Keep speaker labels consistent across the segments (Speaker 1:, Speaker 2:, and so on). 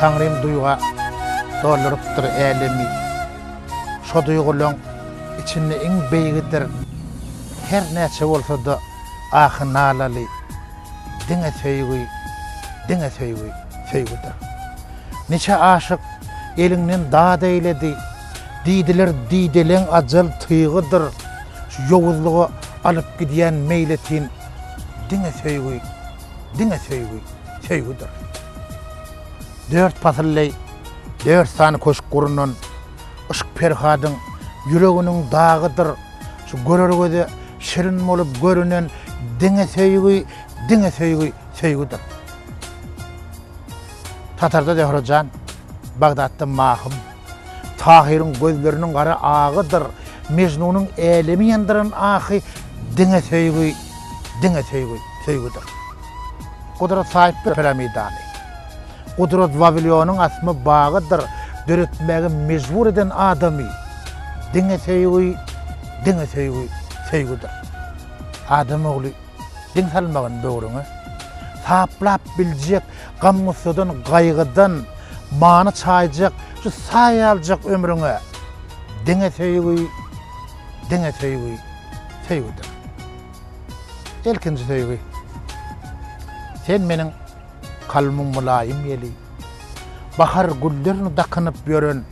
Speaker 1: Taňrym duýga doldurypdyr älemi. Şo duýgulaň içinde iň beýigidir. Her näçe bolsa-da ahy-nalaly. Diňe söýgi, diňe söýgi, söýgüdir. Niçe aşyk eliňden dat eýledi, Diýdiler dideleň ajal tygydyr. Şu ýowuzlyga alyp gidýän meýletin Diňe söýgi, diňe söýgi, söýgüdir. Dört pasylly dört sany köşk gurunan Yşk Perhadyň ýüreginiň dagydyr. Şu görer göze şirin bolup görünen diňe söýgi, diňe söýgi, söýgüdir. Tatarda Zöhre jan, Bagdatda Mahym, Tahyryň gözleriniň gara agydyr. Mejnunyň älemi ýandyran ahy diňe söýgi, diňe söýgi, söýgüdir. Gudrat saýyp piramidany. Gudrat Wawilonyň asma bagydyr, Döretmäge mejbur eden adamy Diňe söýgi, diňe söýgi, söýgüdir. Adam ogly diň salmagyn böwrüňe, Saplap biljek gam-gussadan, gaýgydan, Many çaýjak şu saý ýaljak ömrüňe Diňe söýgi, diňe söýgi, söýgüdir. Ilkinji söýgi. Sen meniň Kalbymyň mylaýym ýeli, Bahar güllerini dakynyp ýören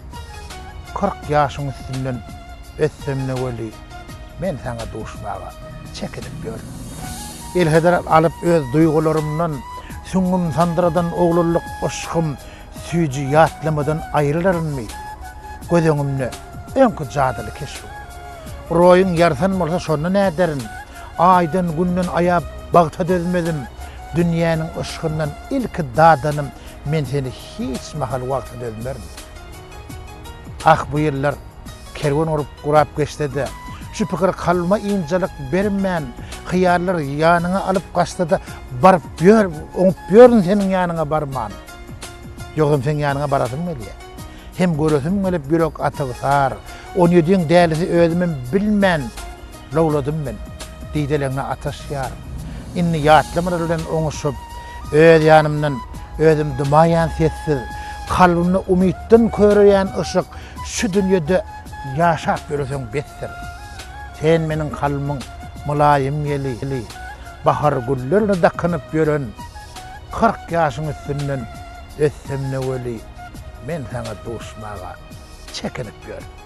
Speaker 1: 40 ýaşyň üstünden ötsem-de weli, men saňa duşmaga çekinip ýörün. Elheder alyp öz duýgularymdan, Süňňüm sandyradan oglanlyk yşgym Süýji ýatlamadan aýrylarynmy? Göz öňümde öňki jadyly keşbiň. Roýuň ýarsan bolsa şonda näderin? Aýdan, günden aýap bagta dözmezim, Dünýäniň yşgyndan ilki dadanym, Men seni hiç mahal wagta dözmerin. Ah, bu ýyllar kerwen gurup gurap geçse-de, Şu pikir kalbyma ynjalyk bermän, Hyýallar ýanyňa alyp gaçsa-da, Baryp ýör, oňup ýörün seniň ýanyňa barman. Ýogsam seň ýanyňa barasym gelýär. Hem göresim gelip ýürek atygsar. On ýediň dälisi özümem bilmän, Lowladym men, dideleňne ataş ýar. Indi ýatlamalar bilen oňuşyp, Öz ýanymdan özüm dymaýan sessiz. Kalbymda umytdan köreýän yşyk, Şu dünýede ýaşap ýöreseň besdir. Sen meniň kalbymyň mylaýym ýeli, Bahar güllerini dakynyp ýören, 40 ýaşyň üstünden ötsem-de weli, Men saňa duşmaga çekinip ýörün.